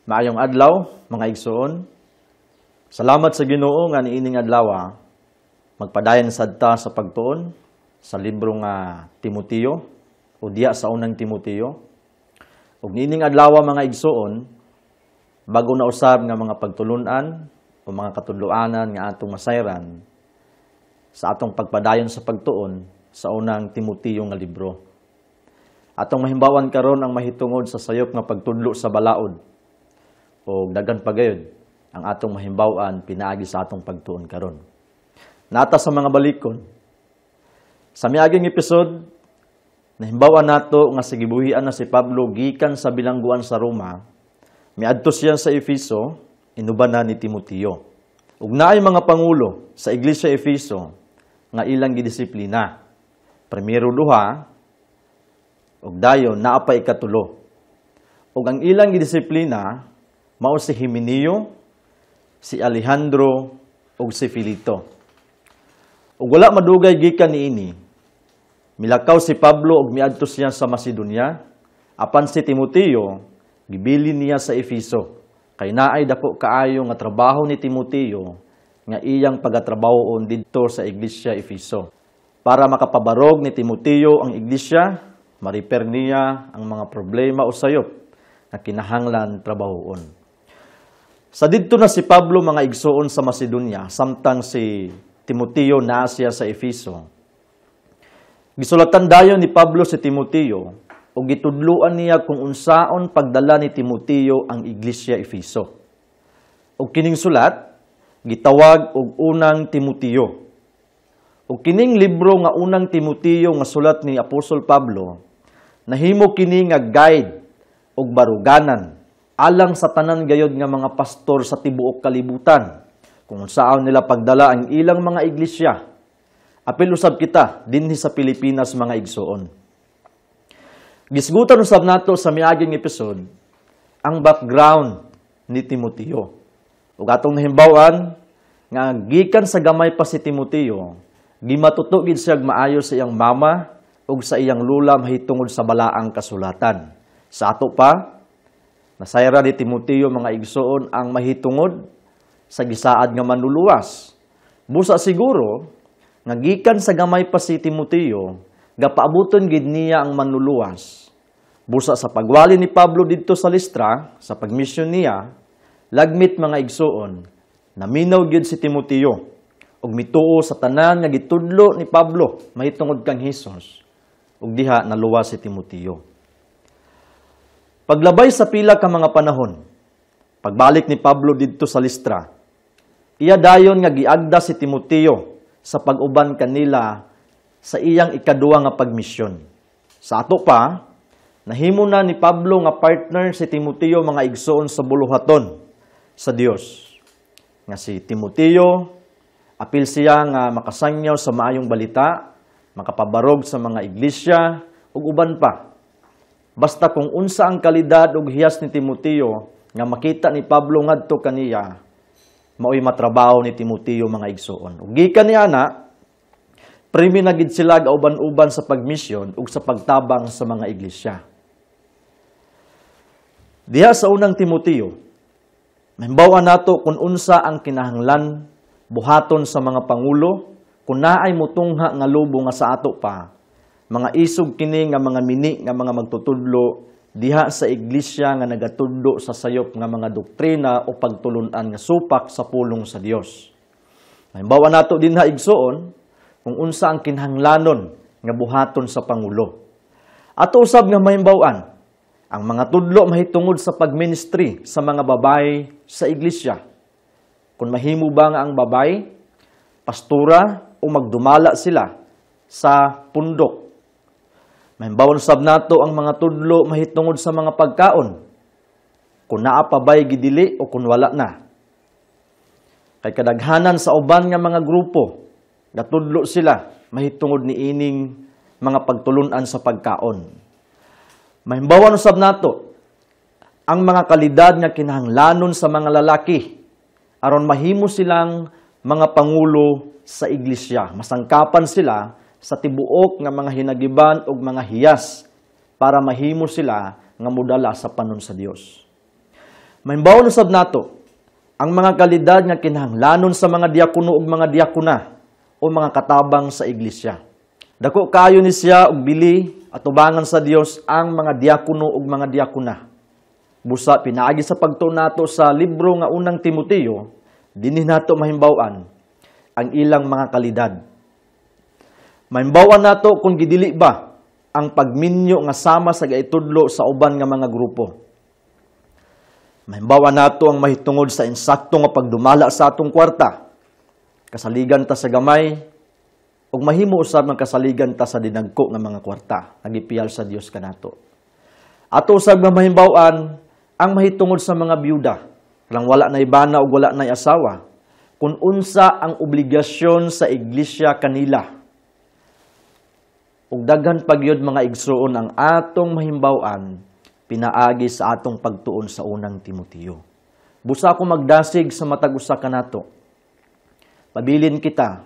Maayong adlaw, mga igsoon. Salamat sa Ginoo nga niining adlaw magpadayon sad ta sa pagtuon sa libro nga Timoteo o diya sa Unang Timoteo. Ug niining adlaw, mga igsoon, bago na usab nga mga pagtulunan o mga katudloanan nga atong masayran sa atong pagpadayon sa pagtuon sa Unang Timoteo nga libro. Atong mahimbawan karon ang mahitungod sa sayop nga pagtudlo sa balaod o daghan pa gayud ang atong mahimbawan pinaagi sa atong pagtuon karon. Nata sa mga balikon. Sa miaging episode, nahimbawan nato nga sa gibuhian na si Pablo gikan sa bilangguan sa Roma, miadto siya sa Efeso, inuban na ni Timoteo. Ug naay mga pangulo sa Iglesia Efeso nga ilang gidisiplina. Primero duha, ug dayon naa pa ikatulo. Ug ang ilang gidisiplina mao si Himeneo, si Alejandro ug si Filito. Ug wala madugay gikan niini, milakaw si Pablo ug miadto siya sa Macedonia, apan si Timoteo gibilin niya sa Efeso kay naay dako kaayo nga trabaho ni Timoteo nga iyang pagatrabahoon didto sa Iglesia Efeso. Para makapabarog ni Timoteo ang iglesia, ma-repair niya ang mga problema o sayop nga kinahanglan trabahoon. Sa didto na si Pablo, mga igsoon, sa Macedonia, samtang si Timoteo naa siya sa Efeso. Gisulatan dayon ni Pablo si Timoteo ug gitudloan niya kung unsaon pagdala ni Timoteo ang Iglesia Efeso. Ug kining sulat gitawag og Unang Timoteo. Ug kining libro nga Unang Timoteo nga sulat ni Apostol Pablo, nahimo kini nga guide ug baruganan alang sa tanan gayod nga mga pastor sa tibuok kalibutan kung unsaon nila pagdala ang ilang mga iglesia. Apil usab kita dinhi sa Pilipinas, mga igsoon. Gisgutan usab nato sa miaging episode ang background ni Timoteo. Ug atong nahimbawan nga gikan sa gamay pa si Timoteo, gimatuto gid siya maayo sa iyang mama ug sa iyang lula mahitungod sa balaang kasulatan. Sa ato pa, nasayra ni Timoteo, mga igsoon, ang mahitungod sa gisaad nga Manluluwas. Busa siguro nga gikan sa gamay pa si Timoteo, gapaabuton gid niya ang Manluluwas. Busa sa pagwali ni Pablo didto sa Listra, sa pagmisyon niya, lagmit, mga igsoon, naminaw gyud si Timoteo ug mituo sa tanan nga gitudlo ni Pablo mahitungod kang Hesus. Ug diha naluwas si Timoteo. Paglabay sa pila ka mga panahon, pagbalik ni Pablo didto sa Listra, iya dayon nga giagda si Timoteo sa pag-uban kanila sa iyang ikaduha nga pagmisyon. Sa ato pa, nahimo na ni Pablo nga partner si Timoteo, mga igsoon, sa buluhaton sa Dios. Nga si Timoteo, apil siya nga makasangyaw sa maayong balita, makapabarog sa mga iglesia ug uban pa. Basta kung unsa ang kalidad ug hiyas ni Timoteo nga makita ni Pablo ngadto kaniya, maoy matrabaho ni Timoteo, mga igsoon. Ug gikan niya na, primi na gid sila gauban-uban sa pagmisyon ug sa pagtabang sa mga iglesia. Diha sa Unang Timoteo, mahimbaw nato kung unsa ang kinahanglan buhaton sa mga pangulo kung naay mutungha nga lobo nga sa ato pa mga isog kini nga mga mini nga mga magtutudlo diha sa iglesia nga nagatudlo sa sayop nga mga doktrina o pagtulun-an nga supak sa pulong sa Dios. Halimbawa nato dinha, igsoon, kung unsa ang kinahanglanon nga buhaton sa pangulo. Ato usab nga mahimbaw-an ang mga tudlo mahitungod sa pagministry sa mga babae sa iglesia. Kung mahimo ba nga ang babae pastora o magdumala sila sa pundok. Mahimbawan sab nato ang mga tudlo mahitungod sa mga pagkaon. Kung naa pa ba'y gidili o kung wala na. Kay kadaghanan sa uban nga mga grupo, gatudlo sila mahitungod ni ining mga pagtulunan sa pagkaon. Mahimbawan usab nato ang mga kalidad nga kinahanglanon sa mga lalaki aron mahimo silang mga pangulo sa iglesia. Masangkapan sila sa tibuok nga mga hinagiban ug mga hiyas para mahimo sila nga modala sa panon sa Dios. Mahimbawon usab nato ang mga kalidad nga kinahanglanon sa mga diakono ug mga diakona o mga katabang sa iglesia. Dako kaayo ni siya og bili atubangan sa Dios ang mga diakono ug mga diakona. Busa pinaagi sa pagtuon nato sa libro nga Unang Timoteo, dinhi nato mahimbaw-an ang ilang mga kalidad. Mahimbaw-an nato kung gidili ba ang pagminyo nga sama sa gaitudlo sa uban nga mga grupo. Mahimbaw-an nato ang mahitungod sa insakto nga pagdumala sa atong kwarta. Kasaligan ta sa gamay ug mahimo usab nga kasaligan ta sa dinagko nga mga kwarta nagipiyal sa Dios kanato. Ato usab nga mahimbaw-an ang mahitungod sa mga byuda, kanang wala nay bana ug wala nay asawa, kung unsa ang obligasyon sa iglesia kanila. Ug daghan pa gyud, mga igsuon, ang atong mahimbaw-an pinaagi sa atong pagtuon sa Unang Timoteo. Busa ako magdasig sa matag usa kanato. Pabilin kita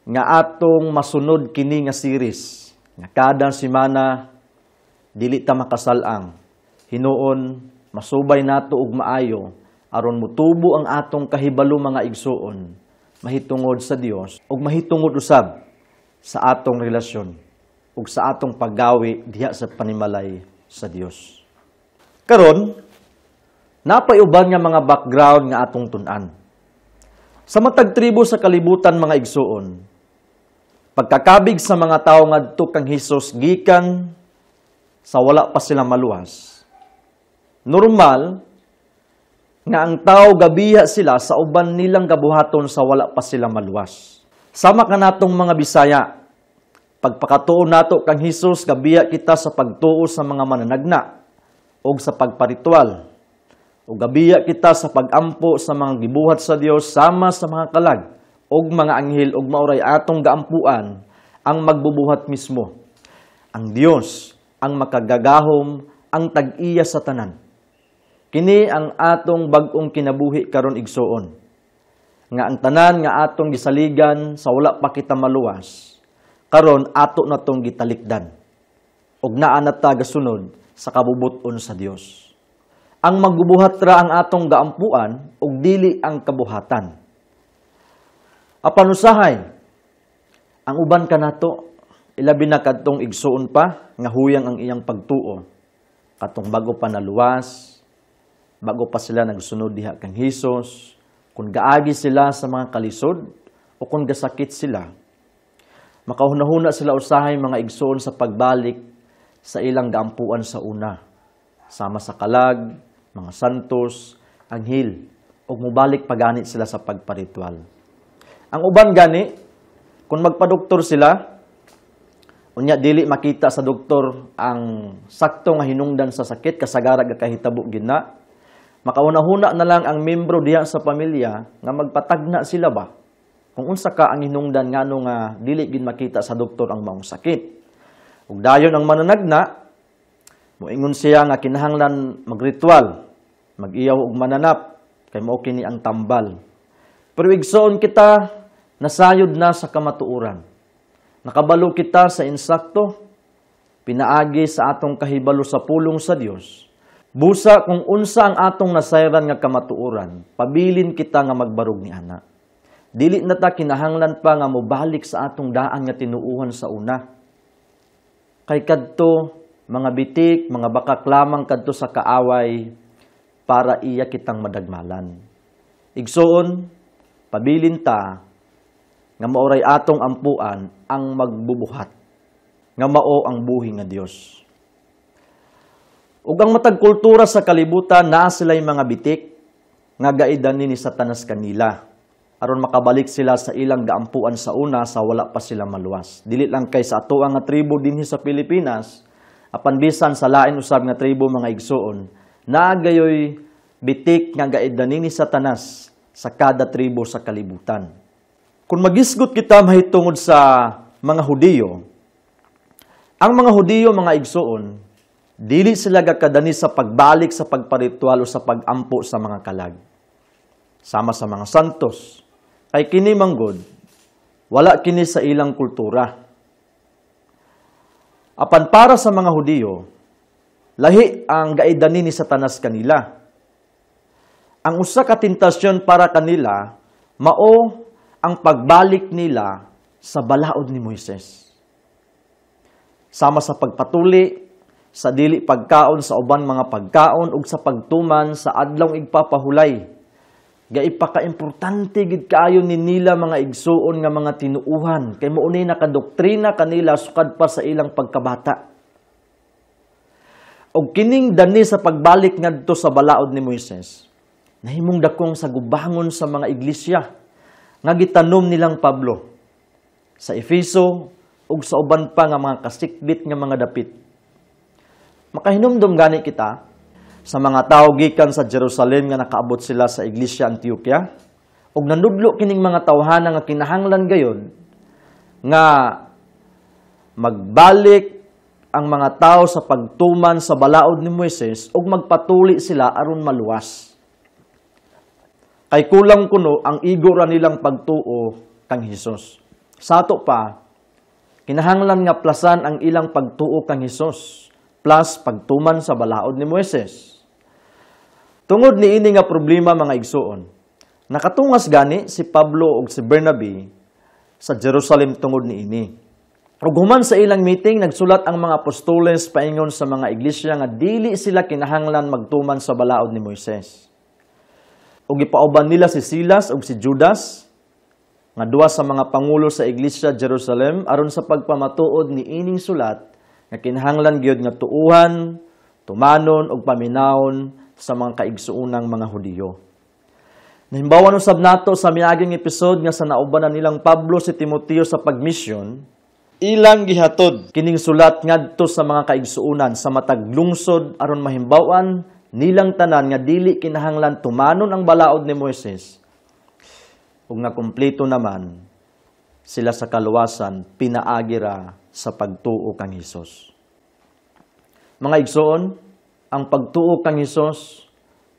nga atong masunod kini nga series nga kada semana dili ta makasal-ang. Hinuon masubay nato og maayo aron mutubo ang atong kahibalo, mga igsuon, mahitungod sa Dios ug mahitungod usab sa atong relasyon ug sa atong paggawi diha sa panimalay sa Dios. Karon, napay uban nga mga background nga atong tun-an. Sa matag tribo sa kalibutan, mga igsuon, pagkakabig sa mga tawo ngadto kang Hesus gikan sa wala pa sila maluwas, normal nga ang tao gabiha sila sa uban nilang gabuhaton sa wala pa sila maluwas. Sama kanatong mga Bisaya, pagpakatuo nato kang Hesus, gabiha kita sa pagtuo sa mga mananagna o sa pagparitual. O gabiya kita sa pagampo sa mga gibuhat sa Dios sama sa mga kalag og mga anghel, ug maoray atong gaampuan ang magbubuhat mismo. Ang Dios ang makagagahom, ang tag-iya sa tanan. Kini ang atong bag-ong kinabuhi karon, igsuon. Nga ang tanan nga atong gisaligan sa wala pa kita maluwas, karon ato na tong gitalikdan. Og naa na ta gasunod sa kabubut-on sa Dios. Ang magbubuhat ra ang atong gaampuan ug dili ang kabuhatan. Apan usahay, ang uban kanato, ilabi na kadtong igsuon pa nga huyang ang iyang pagtuo, katong bago pa naluwas, bago pa sila nagsunod diha kang Hesus, kung gaagi sila sa mga kalisod o kung gasakit sila, makahuna-huna sila usahay, mga igsuon, sa pagbalik sa ilang gaampuan sa una, sama sa kalag, mga santos, anghel, ug mobalik paganit sila sa pagparitual. Ang uban gani, kung magpadoktor sila, unya dili makita sa doktor ang sakto nga hinungdan sa sakit, kasagara gakahitabo gina, makauna-huna na lang ang membro diha sa pamilya nga magpatagna sila ba? Kung unsa ka ang hinungdan ngano nga dili gid makita sa doktor ang maong sakit. Ug dayon ang mananagna, moingon siya nga kinahanglan magritual, mag-iyaw og mananap, kay mao kini ang tambal. Pero igsoon, kita nasayod na sa kamatuoran. Nakabalo kita sa insakto, pinaagi sa atong kahibalo sa pulong sa Dios. Busa kung unsa ang atong nasayran nga kamatuoran, pabilin kita nga magbarog ni ana. Dili na ta kinahanglan pa nga mobalik sa atong daan nga tinuuhan sa una. Kay kadto mga bitik, mga bakak lamang kadto sa kaaway para iya kitang madagmalan. Igsoon, pabilin ta nga maoray atong ampuan ang magbubuhat, nga mao ang buhi nga Dios. Ug ang matag kultura sa kalibutan, naa sila'y mga bitik nga gaidan ni Satanas kanila aron makabalik sila sa ilang gaampuan sa una sa wala pa sila maluwas. Dili lang kay sa atoa nga tribo dinhi sa Pilipinas, apan bisan sa lain usab nga tribo, mga igsuon, naa gayoy bitik nga gaidan ni Satanas sa kada tribo sa kalibutan. Kung magisgot kita mahitungod sa mga Hudiyo, ang mga Hudiyo, mga igsuon, dili sila gakadani sa pagbalik sa pagparitual o sa pagampo sa mga kalag, sama sa mga santos. Kay kini manggod, wala kini sa ilang kultura. Apan para sa mga Hudiyo, lahi ang gaidani ni Satanas kanila. Ang usa ka tentasyon para kanila mao ang pagbalik nila sa balaod ni Moises, sama sa pagpatuli sa dili pagkaon sa uban mga pagkaon ug sa pagtuman sa adlawng igpapahulay. Gaipakaimportante gid kaayo ni nila, mga igsuon, nga mga tinuuhan kay mao ni nakadoktrina kanila sukad pa sa ilang pagkabata. Og kining dani sa pagbalik ngadto sa balaod ni Moises nahimong dakong sa gubangon sa mga iglesia nga gitanom nilang Pablo sa Efeso ug sa uban pa nga mga kasikbit nga mga dapit. Makahinumdom gani kita sa mga tawo gikan sa Jerusalem nga nakaabot sila sa iglesia Antioquia ug nanudlo kining mga tawhana nga kinahanglan gayod nga magbalik ang mga tao sa pagtuman sa balaod ni Moises ug magpatuli sila aron maluwas. Kay kulang kuno ang igo ra nilang pagtuo kang Hesus. Sa ato pa, kinahanglan nga plasan ang ilang pagtuo kang Hesus plus pagtuman sa balaod ni Moises. Tungod niini nga problema, mga igsuon, nakatungas gani si Pablo ug si Bernabe sa Jerusalem tungod niini. Ug human sa ilang meeting, nagsulat ang mga apostoles paingon sa mga iglesia nga dili sila kinahanglan magtuman sa balaod ni Moises. Ug gipauban nila si Silas ug si Judas nga duha sa mga pangulo sa iglesia Jerusalem aron sa pagpamatuod ni ining sulat nga kinahanglan gyud nga tuuhan, tumanon ug paminawon sa mga kaigsuonang mga Hudiyo. Nahimbawan usab nato sa miaging episode nga sa naubanan nilang Pablo si Timoteo sa pagmisyon, ilang gihatod kining sulat ngadto sa mga kaigsuonan sa matag lungsod aron mahimbawan nilang tanan nga dili kinahanglan tumanon ang balaod ni Moises ug nga kumpleto naman sila sa kaluwasan pinaagi ra sa pagtuo kang Hesus. Mga igsoon, ang pagtuo kang Hesus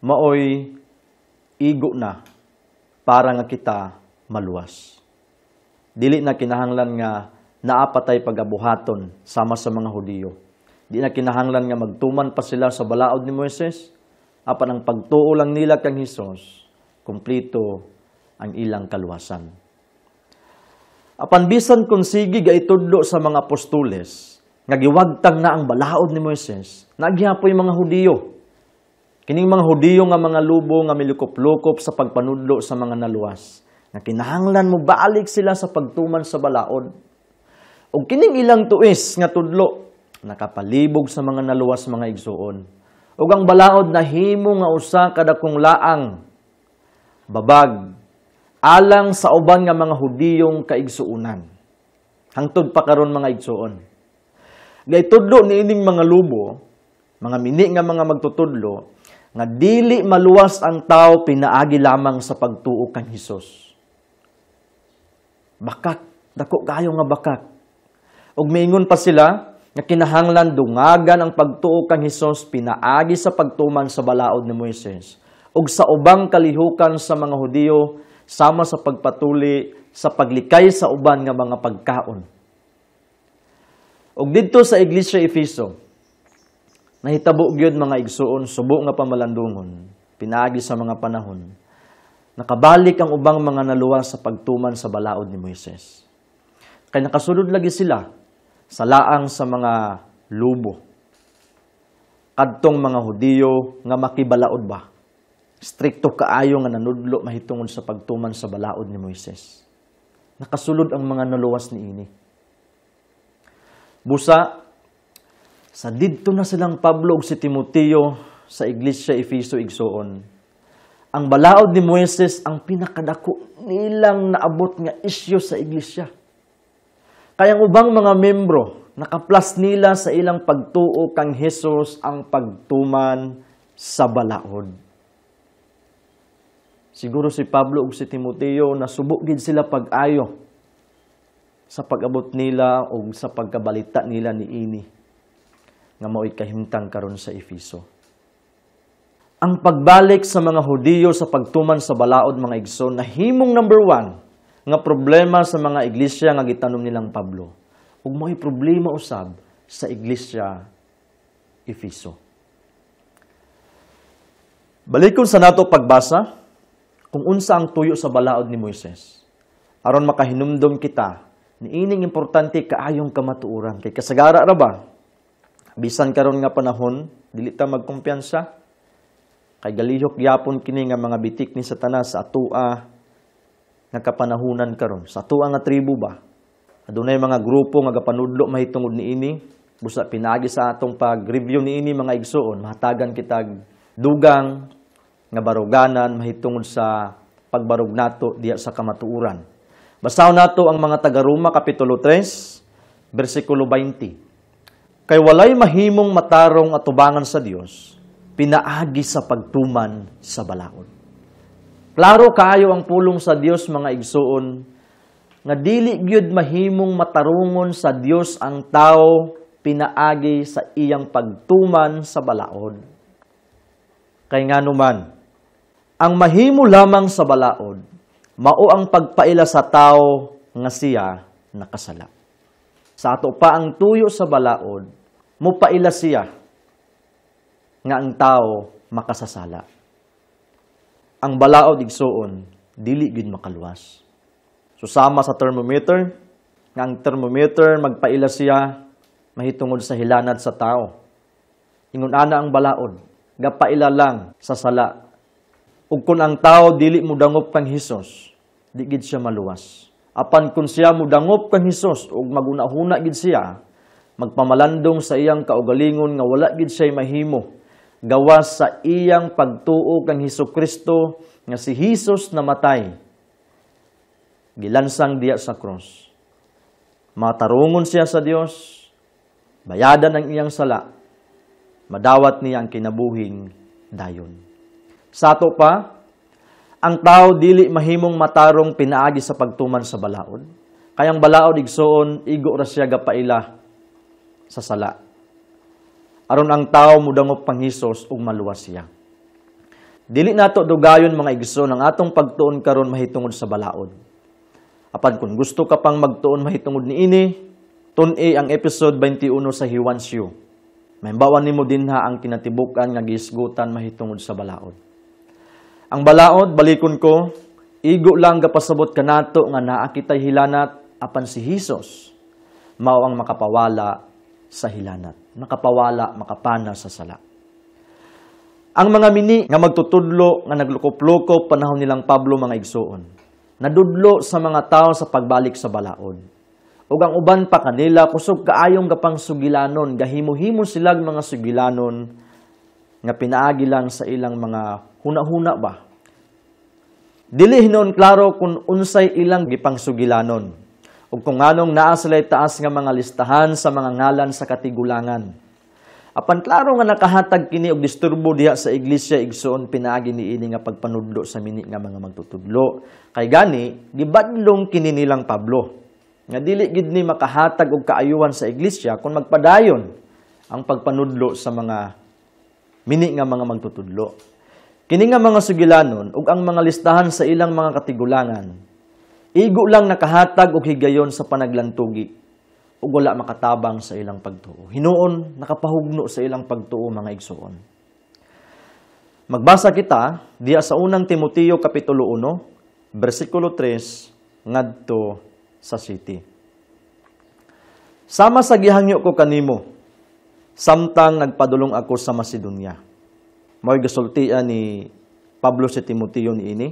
maoy igo na para nga kita maluwas. Dili na kinahanglan nga naapatay pagabuhaton sama sa mga Hudiyo. Di na kinahanglan nga magtuman pa sila sa balaod ni Moises, apan ang pagtuo lang nila kang Hesus, kumpleto ang ilang kaluwasan. Apan bisan kung sige gaitudlo sa mga apostoles nga giwagtang na ang balaod ni Moises, nagyapoy mga Hudiyo. Kining mga Hudiyo nga mga lubo nga milikop-lukop sa pagpanudlo sa mga naluwas, nga kinahanglan mo balik sila sa pagtuman sa balaod. Og kining ilang tuis nga tudlo nakapalibog sa mga naluwas, mga igsuon. Ug ang balaod nahimo nga usa ka dakong laang babag alang sa uban nga mga Hudiyong kaigsuonan. Hangtod pa karon, mga igsuon. Gaitudlo niining mga lubo, mga mini nga mga magtutudlo, nga dili maluwas ang tao pinaagi lamang sa pagtuo kang Hesus. Bakak, dako kayo nga bakak. Ug miingon pa sila nga kinahanglan dungagan ang pagtuo kang Hesus pinaagi sa pagtuman sa balaod ni Moises ug sa ubang kalihukan sa mga Hudiyo sama sa pagpatuli sa paglikay sa uban nga mga pagkaon. Ug didto sa iglesia Efeso, nahitabo gyud, mga igsuon, subo nga pamalandungon pinaagi sa mga panahon. Nakabalik ang ubang mga naluwas sa pagtuman sa balaod ni Moises. Kay nakasulod lagi sila sa laang sa mga lubo, kadtong mga Hudiyo nga makibalaod ba? Strikto kaayo nga nanudlo mahitungod sa pagtuman sa balaod ni Moises. Nakasulod ang mga naluwas niini. Busa, sa didto na silang Pablo ug si Timoteo sa iglesia Efeso, igsuon, ang balaod ni Moises ang pinakadako nilang naabot nga isyu sa iglesia. Kaya ang ubang mga membro, nakaplas nila sa ilang pagtuo kang Hesus ang pagtuman sa balaod. Siguro si Pablo ug si Timoteo nasubo gid sila pag-ayo sa pag-abot nila ug sa pagkabalita nila niini nga mao'y kahimtang karon sa Efeso. Ang pagbalik sa mga Hudiyo sa pagtuman sa balaod, mga igsoon, nahimong number 1 nga problema sa mga iglesia nga gitanom nilang Pablo. Ug mao'y problema usab sa iglesia Efeso. Balikon sa nato pagbasa kung unsa ang tuyo sa balaod ni Moises. Aron makahinumdom kita niining importante kaayong kamatuoran kay kasagara ra ba bisan karon nga panahon dili ta magkumpiyansa kay galihok gyapon kini nga mga bitik ni Satanas sa atoa nga kapanahunan karon, sa atoa nga tribo ba. Adunay mga grupo nga gapanudlo mahitungod niini. Busa pinaagi sa atong pag-review niini, mga igsoon, mahatagan kitag dugang nga baruganan mahitungod sa pagbarog nato diya sa kamatuoran. Basahon nato ang mga taga-Roma kapitulo 3 bersikulo 20. Kay walay mahimong matarong atubangan sa Dios pinaagi sa pagtuman sa balaod. Klaro kaayo ang pulong sa Dios, mga igsoon, nga dili gyud mahimong matarungon sa Dios ang tao pinaagi sa iyang pagtuman sa balaod. Kay nganuman, ang mahimo lamang sa balaod mao ang pagpaila sa tao nga siya nakasala. Sa ato pa ang tuyo sa balaod, mupaila siya nga ang tao makasasala. Ang balaod, igsoon, dili gyud makaluwas. So sama sa thermometer, nga ang thermometer magpaila siya mahitungod sa hilanat sa tao. Ingon ana ang balaod, gapaila lang sa sala. Ug kung ang tao dili mudangop kang Hesus, di gid siya maluwas. Apan kung siya mudangop kang Hesus ug magunahuna gid siya, magpamalandong sa iyang kaugalingon nga wala gid siya mahimo gawas sa iyang pagtuo kang Hesukristo, nga si Hesus namatay, gilansang diya sa cross. Matarungon siya sa Dios, bayadan ang iyang sala, madawat niya ang kinabuhing dayon. Sa ato pa, ang tao dili mahimong matarong pinaagi sa pagtuman sa balaod. Kayang balaod, igsoon, igo ra siya gapaila sa sala. Aron ang tao mudangop pang Hesus ug maluwas siya. Dili nato dugayon, mga igsoon, ang atong pagtuon karon mahitungod sa balaod. Apan kung gusto ka pang magtuon mahitungod niini, tun-i ang episode 21 sa He Wants You. Mahimbawan nimo dinha ang kinatibuk-an nga gihisgutan mahitungod sa balaod. Ang balaod, balikon ko, igo lang gapasabot kanato nga naa kitay hilanat, apan si Hesus mao ang makapawala sa hilanat, makapawala, makapana sa sala. Ang mga mini nga magtutudlo nga naglukop-lukop panahon nilang Pablo, mga igsoon, nadudlo sa mga tao sa pagbalik sa balaod. Ug ang uban pa kanila kusog kaayong gapang sugilanon, gahimo-himo silag mga sugilanon nga pinaagi lang sa ilang mga huna-huna ba. Dili hinuon klaro kung unsay ilang gipangsugilanon ug kung nganong naa sila'y taas nga mga listahan sa mga ngalan sa katigulangan. Apan klaro nga nakahatag kini og disturbo diha sa iglesia, igsoon, pinaagi niini nga pagpanudlo sa mini nga mga magtutudlo. Kay gani gibadlong kini nilang Pablo nga dili gid ni makahatag og kaayuhan sa iglesia kung magpadayon ang pagpanudlo sa mga mini nga mga magtutudlo. Kini nga mga sugilanon ug ang mga listahan sa ilang mga katigulangan, igo lang nakahatag og higayon sa panaglantugi ug wala makatabang sa ilang pagtuo. Hinuon nakapahugno sa ilang pagtuo, mga igsoon. Magbasa kita diya sa unang Timoteo kapitulo 1 bersikulo 3 ngadto sa city. Sama sa gihangyo ko kanimo samtang nagpadulong ako sa Macedonia. Mao'y gasultian ni Pablo si Timoteo niini.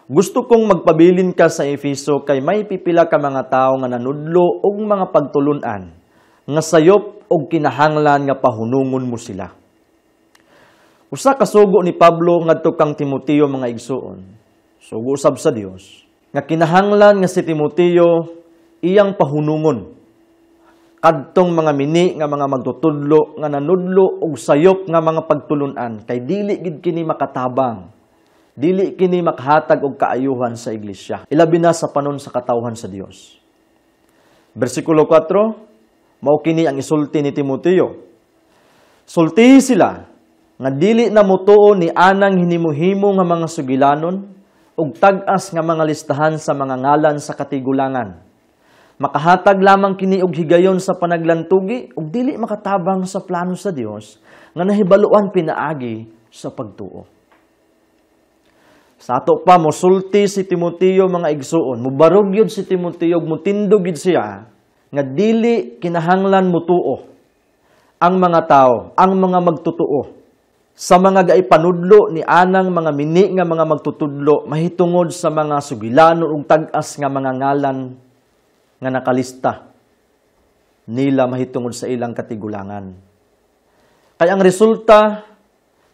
Gusto kong magpabilin ka sa Efeso kay may pipila ka mga tawo nga nanudlo og mga pagtulun-an nga sayop og kinahanglan nga pahunungon mo sila. Usa ka sugo ni Pablo ngadto kang Timoteo, mga igsoon, sugo usab sa Dios, nga kinahanglan nga si Timoteo iyang pahunungon kadtong mga mini nga mga magtutudlo nga nanudlo og sayop nga mga pagtulun-an kay dili gid kini makatabang, dili kini makahatag og kaayuhan sa iglesia, ilabi na sa panon sa katawhan sa Dios. Bersikulo 4, mao kini ang isulti ni Timoteo. Sultihi sila nga dili na motuo ni anang hinimuhimo nga mga sugilanon ug tag-as nga mga listahan sa mga ngalan sa katigulangan. Makahatag lamang kini og higayon sa panaglantugi ug dili makatabang sa plano sa Dios nga nahibaluan pinaagi sa pagtuo. Sa ato pa, mosulti si Timoteo, mga igsuon, mubarog yun si Timoteo, mutindog yun siya, nga dili kinahanglan mutuo ang mga tao, ang mga magtutuo sa mga gaipanudlo ni anang mga mini nga mga magtutudlo mahitungod sa mga sugilanon ug tag-as nga mga ngalan nga nakalista nila mahitungod sa ilang katigulangan. Kay ang resulta,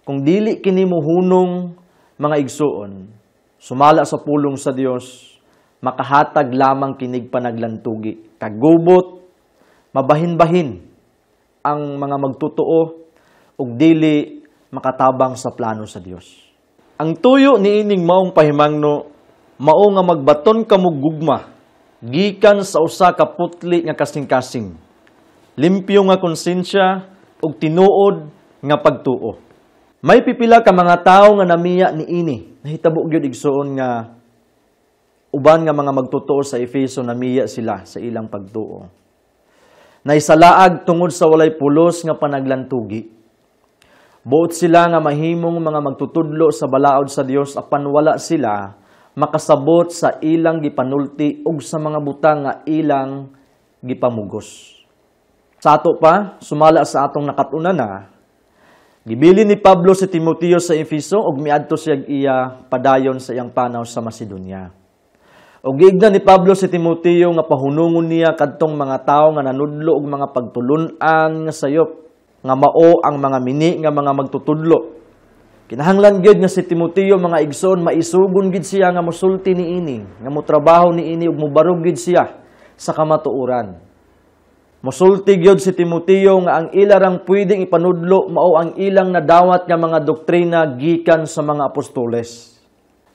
kung dili kini mohunong, mga igsuon, sumala sa pulong sa Dios, makahatag lamang kinig panaglantugi. Kagubot, mabahin-bahin ang mga magtutuo ug dili makatabang sa plano sa Dios. Ang tuyo niining maong pahimangno, mao nga magbaton kamo gugma gikan sa usa ka putli nga kasing-kasing, limpyo nga konsensya ug tinuod nga pagtuo. May pipila ka mga tawo nga namiya niini. Nahitabo gyud, igsuon, nga uban nga mga magtotoo sa Efeso namiya sila sa ilang pagtuo. Naisalaag tungod sa walay pulos nga panaglantugi. Buot sila nga mahimong mga magtutudlo sa balaod sa Dios, apan wala sila makasabot sa ilang gipanulti ug sa mga butang nga ilang gipamugos. Sa ato pa, sumala sa atong nakatunan na, gibilin ni Pablo si Timoteo sa Efeso ug miadto siya iya padayon sa iyang panaw sa Macedonia. Ug giigna ni Pablo si Timoteo nga pahunungon niya kadtong mga tawo nga nanudlo og mga pagtulun-an nga sayop nga mao ang mga mini nga mga magtutudlo. Kinahanglan gyud nga si Timoteo, mga igsoon, maisugon gyud siya nga mosulti niini, nga motrabaho niini ug mobarog gyud siya sa kamatuoran. Mosulti gyud si Timoteo nga ang ilarang pwedeng ipanudlo mao ang ilang nadawat nga mga doktrina gikan sa mga apostoles.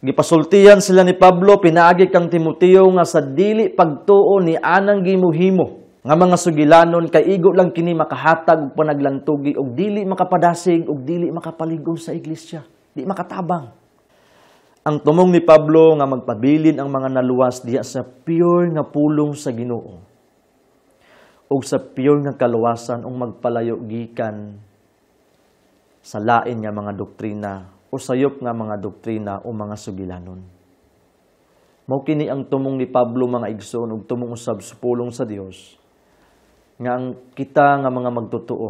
Gipasultihan sila ni Pablo pinaagi kang Timoteo nga sa dili pagtuo ni anang gimuhimo nga mga sugilanon kay igo lang kini makahatag og panaglantugi og dili makapadasig og dili makapalig-on sa iglesia, di makatabang. Ang tumong ni Pablo nga magpabilin ang mga naluwas diha sa pure nga pulong sa Ginoo ug sa pure nga kaluwasan ug magpalayo gikan sa lain nga mga doktrina o sayop nga mga doktrina o mga sugilanon. Mao kini ang tumong ni Pablo, mga igsoon, ug tumong usab sa pulong sa Dios nga ang kita nga mga magtotoo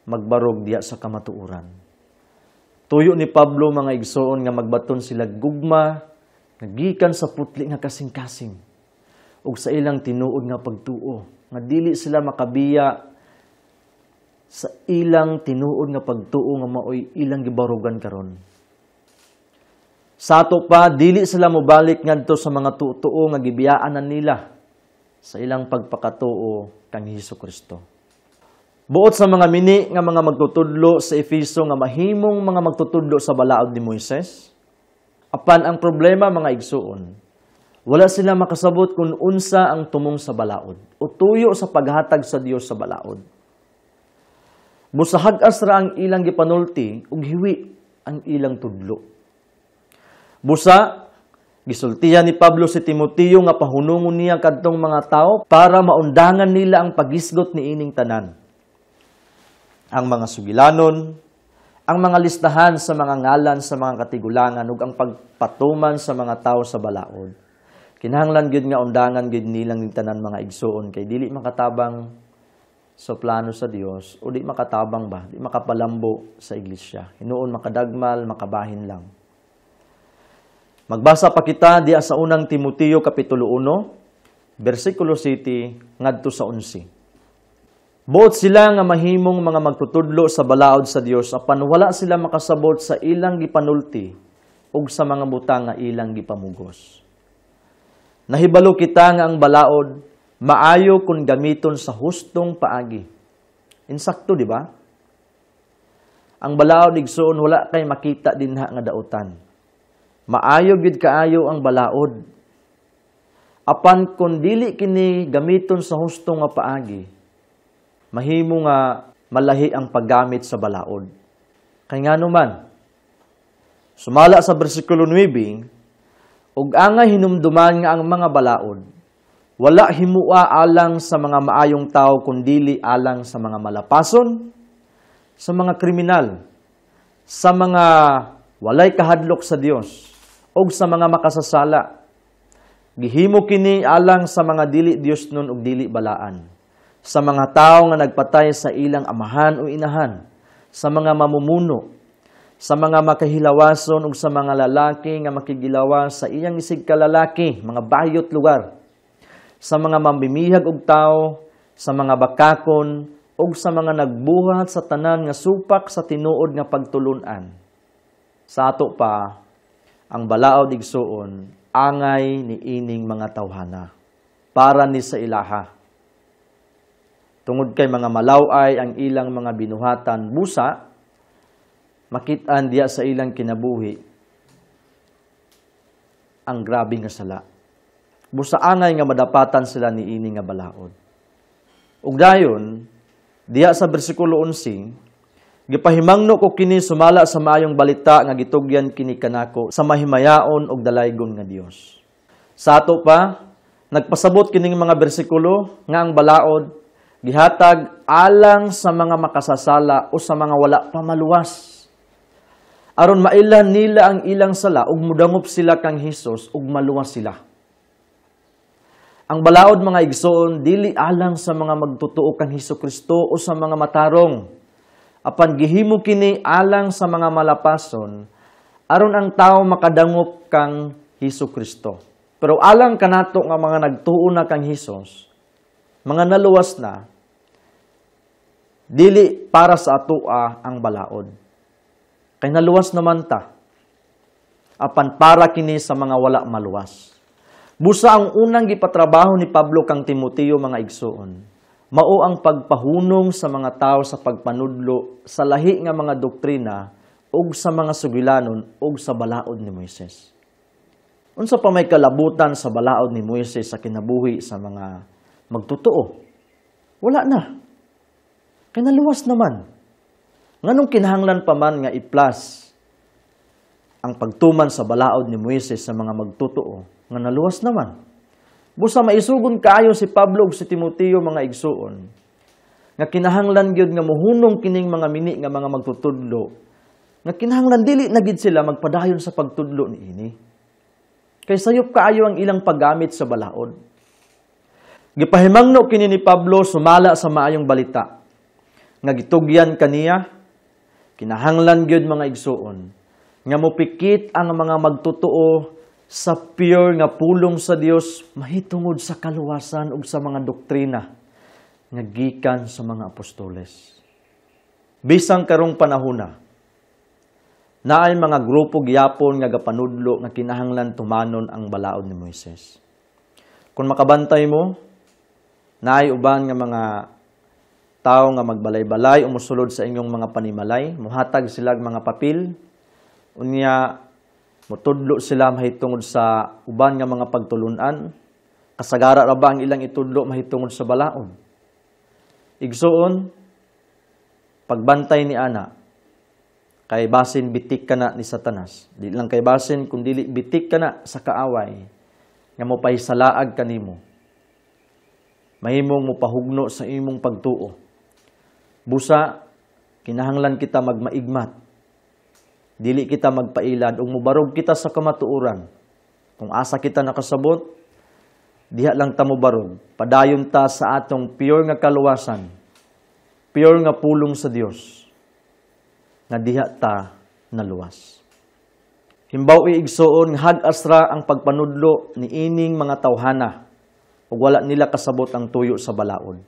magbarog diya sa kamatuoran. Tuyo ni Pablo, mga igsoon, nga magbaton sila gugma nga gikan sa putli nga kasing-kasing ug sa ilang tinuod nga pagtuo, nga dili sila makabiya sa ilang tinuod nga pagtuo nga maoy ilang gibarugan karon. Sa ato pa, dili sila mobalik ngadto sa mga tuo nga gibiyaan na nila sa ilang pagpakatuo kang Hesus Kristo. Buot sa mga mini nga mga magtutudlo sa Efeso nga mahimong mga magtutudlo sa balaod ni Moises, apan ang problema, mga igsuon, wala sila makasabot kung unsa ang tumong sa balaod o tuyo sa paghatag sa Dios sa balaod. Busa hag-as ra ang ilang gipanulti ug hiwi ang ilang tudlo. Busa gisultihan ni Pablo si Timoteo nga pahunungon niya kadtong mga tao para maundangan nila ang pagisgot ni ining tanan. Ang mga sugilanon, ang mga listahan sa mga ngalan sa mga katigulangan ug ang pagpatuman sa mga tao sa balaod. Kinahanglan gyud nga undangan gyud nilang tanan, mga igsuon, kay dili makatabang sa plano sa Dios o di makatabang ba, di makapalambo sa iglesia. Hinuon makadagmal, makabahin lang. Magbasa pa kita diya sa unang Timoteo kapitulo 1, bersikulo 7 ngadto sa 11. Buot sila nga mahimong mga magtutudlo sa balaod sa Dios apan wala sila makasabot sa ilang gipanulti ug sa mga butang nga ilang gipamugos. Nahibalo kita nga ang balaod maayo kung gamiton sa hustong paagi. Insakto, di ba? Ang balaod, igsuon, wala kay makita dinha nga dautan. Maayo gid kaayo ang balaod. Apan kung dili kini gamiton sa husto nga paagi, mahimo nga malahi ang paggamit sa balaod. Kay ngano man, sumala sa bersikulo 9, ug angay hinumduman nga ang mga balaod wala himua alang sa mga maayong tao kundili alang sa mga malapason, sa mga kriminal, sa mga walay kahadlok sa Dios ug sa mga makasasala. Gihimo kini alang sa mga dili Dios nun ug dili balaan, sa mga tawo nga nagpatay sa ilang amahan o inahan, sa mga mamumuno, sa mga makahilawason ug sa mga lalaki nga makigilawas sa iyang isig kalalaki, mga bayot lugar, sa mga mamimihag og tawo, sa mga bakakon ug sa mga nagbuhat sa tanan nga supak sa tinuod nga pagtulun-an. Sa ato pa, ang balaod, igsuon, angay ni ining mga tawhana para ni sa ilaha. Tungod kay mga malaway ang ilang mga binuhatan, busa makit-an diya sa ilang kinabuhi ang grabe nga sala. Busa angay nga madapatan sila ni ini nga balaod. Ug dayon, diya sa bersikulo 11, "Gipahimangno ko kini sumala sa maayong balita nga gitugyan kini kanako sa mahimayaon ug dalaygon nga Dios." Sa ato pa, nagpasabot kining mga bersikulo nga ang balaod gihatag alang sa mga makasasala o sa mga wala pa maluwas, aron mailhan nila ang ilang sala ug mudangop sila kang Hesus ug maluwas sila. Ang balaod, mga igsoon, dili alang sa mga magtotoo kang Hesus Kristo o sa mga matarong. Apan gihimo kini alang sa mga malapason aron ang tao makadangop kang Hesus Kristo. Pero alang kanato nga mga nagtuo na kang Hesus, mga naluwas na, dili para sa atoa ang balaod. Kay naluwas naman ta. Apan para kini sa mga wala maluwas. Busa ang unang gipatrabaho ni Pablo kang Timoteo, mga igsoon, mao ang pagpahunong sa mga tao sa pagpanudlo sa lahi nga mga doktrina ug sa mga sugilanon ug sa balaod ni Moises. Unsa pa may kalabutan sa balaod ni Moises sa kinabuhi sa mga magtotoo? Wala na. Kay naluwas naman. Nganong kinahanglan pa man nga i-plus ang pagtuman sa balaod ni Moises sa mga magtotoo nga naluwas naman? Busa maisugon kaayo si Pablo ug si Timoteo, mga igsuon, nga kinahanglan gyud nga mohunong kining mga mini nga mga magtutudlo, nga kinahanglan dili na gid sila magpadayon sa pagtudlo niini. Kay sayop kaayo ang ilang paggamit sa balaod. Gipahimangno kini ni Pablo sumala sa maayong balita nga gitugyan kaniya. Kinahanglan gyud, mga igsuon, nga mopikit ang mga magtotoo sa pure nga pulong sa Dios mahitungod sa kaluwasan ug sa mga doktrina nga gikan sa mga apostoles. Bisang karong panahona, naay mga grupo gihapon nga gapanudlo nga kinahanglan tumanon ang balaod ni Moises. Kung makabantay mo, naay uban nga mga tao nga magbalay-balay o mosulod sa inyong mga panimalay, muhatag sila mga papel, unya mutudlo sila mahitungod sa uban nga mga pagtulunan. Kasagara ra ba ang ilang itudlo mahitungod sa balaod? Igsuon, pagbantay ni ana, kay basin bitik ka na ni Satanas. Di lang kay basin, kun dili bitik ka na sa kaaway, nga mopahisalaag kanimo. Mahimong mopahugno sa imong pagtuo. Busa, kinahanglan kita magmaigmat. Dili kita magpailad ug mobarog kita sa kamatuoran. Kung asa kita nakasabot, diha lang ta mobarog. Padayon ta sa atong pure nga kaluwasan, pure nga pulong sa Dios, nga diha ta naluwas. Himbaw igsuon nga hag-as ra ang pagpanudlo ni ining mga tawhana ug wala nila kasabot ang tuyo sa balaod.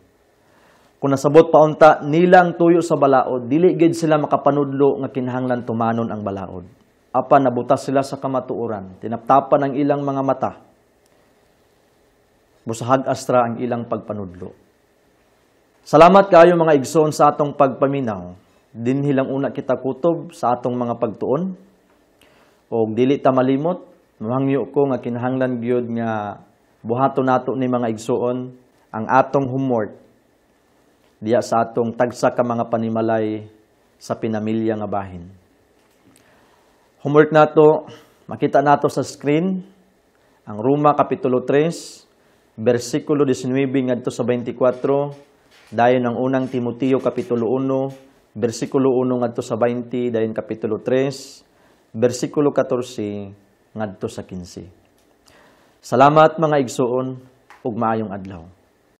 Kung nasabot paunta nila ang tuyo sa balaod, dili gid sila makapanudlo nga kinahanglan tumanon ang balaod. Apan nabutas sila sa kamatuoran, tinaptapan ang ilang mga mata. Busahag astra ang ilang pagpanudlo. Salamat kaayo, mga igsoon, sa atong pagpaminaw. Dinhi lang una kita kutob sa atong mga pagtuon. Og dili ta malimot, mahangyo ko nga kinahanglan gyud nga buhaton nato ni, mga igsoon, ang atong homework diya sa atong tagsa ka mga panimalay sa pinamilya nga bahin. Homework nato, makita nato sa screen ang Roma kapitulo 3 bersikulo 19 ngadto sa 24, dayon ang unang Timoteo kapitulo 1 bersikulo 1 ngadto sa 20, dayon kapitulo 3 bersikulo 14 ngadto sa 15. Salamat, mga igsoon, ug maayong adlaw.